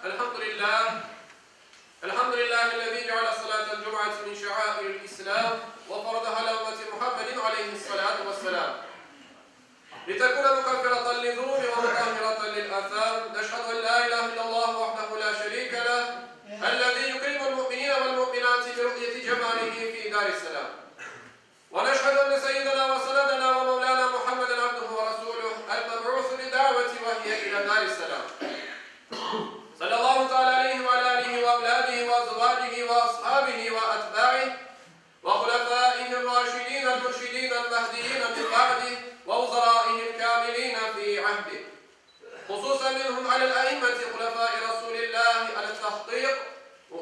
Elhamdülillah. Elhamdülillahi'l-lezî ceale salâtel cum'ati min şeairil İslâm ve faradaha alâ ümmeti Muhammedin aleyhissalâtu vesselâm. Litekûne mukeffiratan lizunubi ve mutahhiratan lil-âsâm. Neşhedü en lâ ilâhe illallah vahdehu lâ şerîke leh, ellezî yukrimul mu'minîne vel-mu'minâti bi ru'yeti cemâlihi fî dârisselâm. Ve neşhedü enne seyyidena ve senedena ve mevlâna Muhammeden abduhu ve rasûluh, el-meb'ûsu bid-da'veti ve hiye ilâ dârisselâm. Sallallahu teâlâ aleyhi ve alâ âlihi ve evlâdihi ve azvâcihi ve ashâbihi ve etbâih ve hulefâihir-râşidînel-mürşidînel-mehdiyîne min ba'dih ve vuzerâihil-kâmilîne fî ahdih. Hususen minhum alel-a'immeti hulefâi Rasûlillâhi alet-tahkîk,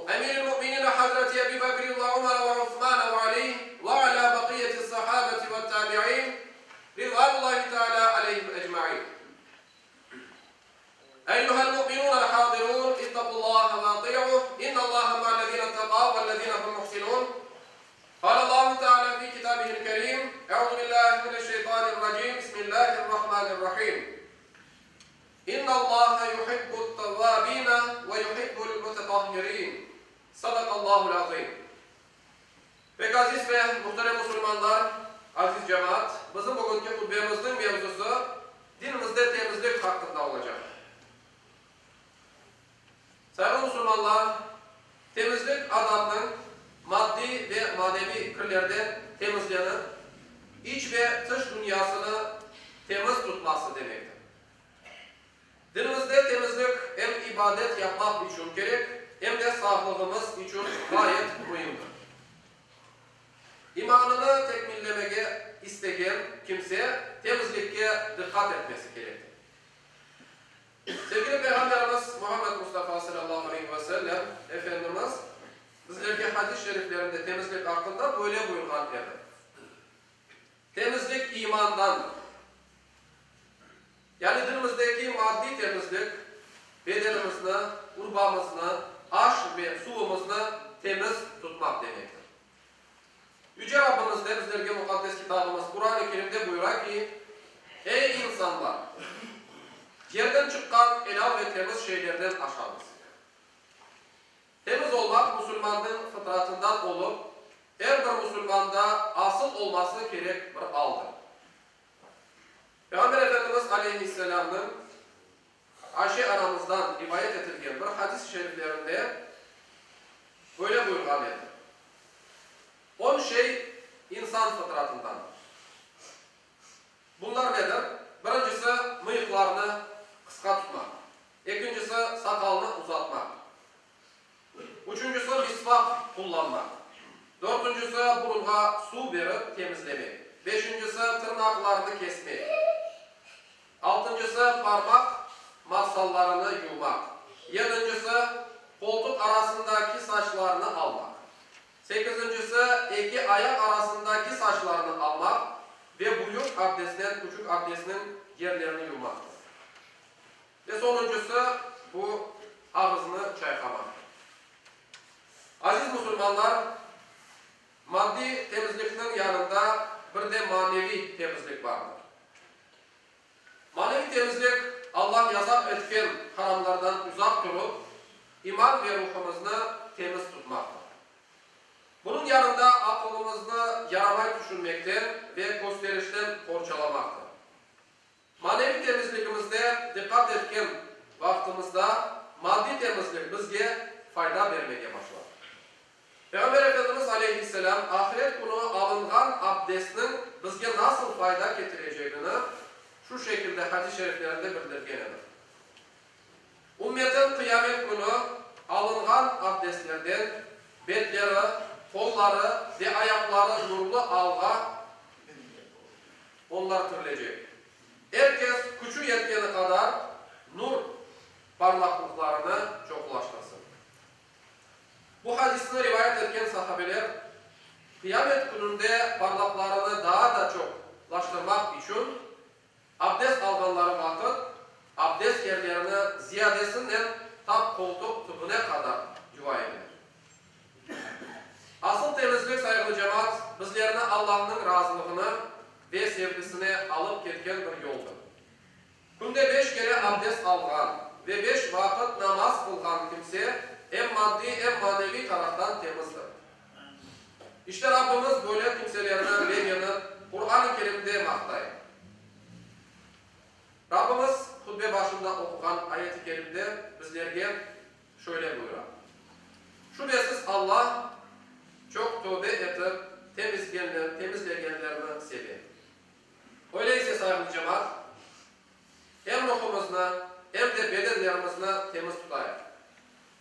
Emîril-mu'minîne Hazreti Ebî Bekrin ve Umer ve Usmane ve Alî ve alâ bakiyyeti's-sahâbeti ve't-tâbi'în ridvânullâhi teâlâ aleyhim ecmaîn. Eyyuhel-mu'minûnel-hâzirûn, ittaqullâhe ve atî'uh, innallâhe ma'allezîne ittekav vellezîne hum muhsinûn. Kâlellâhu teâlâ fî kitâbihil kerîm, Eûzü billâhi mineşşeytânirracîm, Bismillâhirrahmânirrahîm. İnnallâhe yuhibbut-tevvâbîne ve yuhibbul-mutetahhirîn. Sadakallâhul azîm. Pek aziz ve muhterem musulmanlar, aziz cemaat, bizim bugünki hutbemizniñ mevzusı dinimizde temizlik haqqında olacaq. Sayğılı musulmanlar, temizlik adamnıñ maddiy ve maneviy kirlerden temizlenip, iç ve tış dünyasını temiz tutması demektir. Dinimizde temizlik em ibadet yapmaq içün kerek, em de sağlığımız içün ğayet müimdir. İmanını tekmillemege istegen kimse temizlikke diqqat etmesi kerektir. Sevgili Peyğamberimiz Muhammed Mustafa salâllahu aleyhi ve sellem Efendimiz bizlerge hadis-i şeriflerinde temizlik aqqında böyle buyurğan edi, Temizlik imandandır. Yani dinimizdeki maddiy temizlik, bedenimizni, urbamıznı, aş ve suvumıznı temiz tutmaq demektir. Yüce Rabbimiz de bizlerge Muqaddes Kitabımız Quran-ı Kerimde buyura ki, Ey insanlar! Yerden çıqqan elâl ve temiz şeylerden aşañız. Temiz olmaq musulmannıñ fıtratından olıp, er bir musulmanda asıl olması kerek bir aldır. Peyğamber Efendimiz aleyhisselâmnıñ Ayşe anamızdan rivayet etilgen bir hadis-i şeriflerinde böyle buyurğan edi, On şey insan fıtratındandır. Bunlar nedir? Birincisi, mıyıqlarnı qısqa tutmaq. Ekincisi, saqalnı uzatmaq. Üçüncisi, misvaq qullanmaq. Dörtüncisi, burunğa suv berip temizlemek. Beşincisi, tırnaqlarnı kesmek. Altıncısı, parmaq mafsallarını yuvmaq. Yedincisi, qoltuq arasındaki saçlarnı almaq. Sekizincisi, eki ayaq arasındaki saçlarnı almaq ve büyük abdestnen küçük abdestniñ yerlerini yuvmaqtır. Ve sonuncısı, bu ağıznı çayqamaqtır. Aziz musulmanlar, maddiy temizlikniñ yanında bir de maneviy temizlik bardır. Maneviy temizlik, Allah yasaq etken haramlardan uzaq turıp, iman ve ruhumıznı temiz tutmaqtır. Bunıñ yanında aqılımıznı yaramay tüşünmekten ve kösterişten qorçalamaqtır. Maneviy temizligimizde diqqat etken vaqtımızda maddiy temizlik bizge fayda bermege başlar. Peyğamber Efendimiz aleyhisselâm ahiret künü alınğan abdestniñ bizge nasıl fayda ketirecegini şu şekilde hadis-i şeriflerinde bildirgen edi, Ümmetim qıyamet künü alınğan abdestlerden betleri, qolları ve ayaqları nurlı alğa onlar tirilecek. Er kes küçü yetkeni qadar nur parlaqlıqlarını çoqlaştırsın. Bu hadisni rivayet etken sahabeler, qıyamet kününde parlaqlarını daa da çoqlaştırmaq içün abdest alğanları vaqıt, abdest yerlerini ziyadesinen tap qoltuq tübüne qadar yuva ediler. Asıl temizlik, sayğılı cemaat, bizlerni Allahnıñ razılığına ve sevgisine alıp ketken bir yoldır. Künde beş kere abdest alğan. ve beş vaqıt namaz qılğan kimse em maddiy, em maneviy taraftan temizdir. İşte Rabbimiz böyle kimselerni begenip, Quran-ı Kerimde maqtay. Rabbimiz hutbe başında oquğan ayet-i kerimde bizlerge şöyle buyura, Şübesiz Allah çoq tövbe etip temizlegenlerni seve. Öyleyse, sayğılı cemaat, em ruhumıznı, em de bedenlerimizni temiz tutayıq.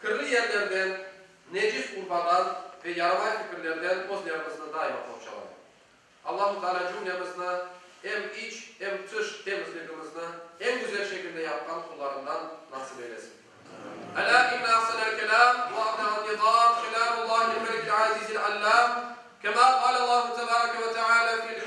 Kirli yerlerden, necis urbadan ve yaramay fikirlerden özlerimizni daima qorçalayıq. Allahu Teala cümlemizni em iç, em tış temizligimizni eñ güzel şekilde yapqan qullarından nasip eylesin. Elâ inne ahsenel kelâm ve abda'an nizâm kelâmullâhil melikil azizil allâm, kemâ qâle Allahu tebâreke ve teâlâ fil.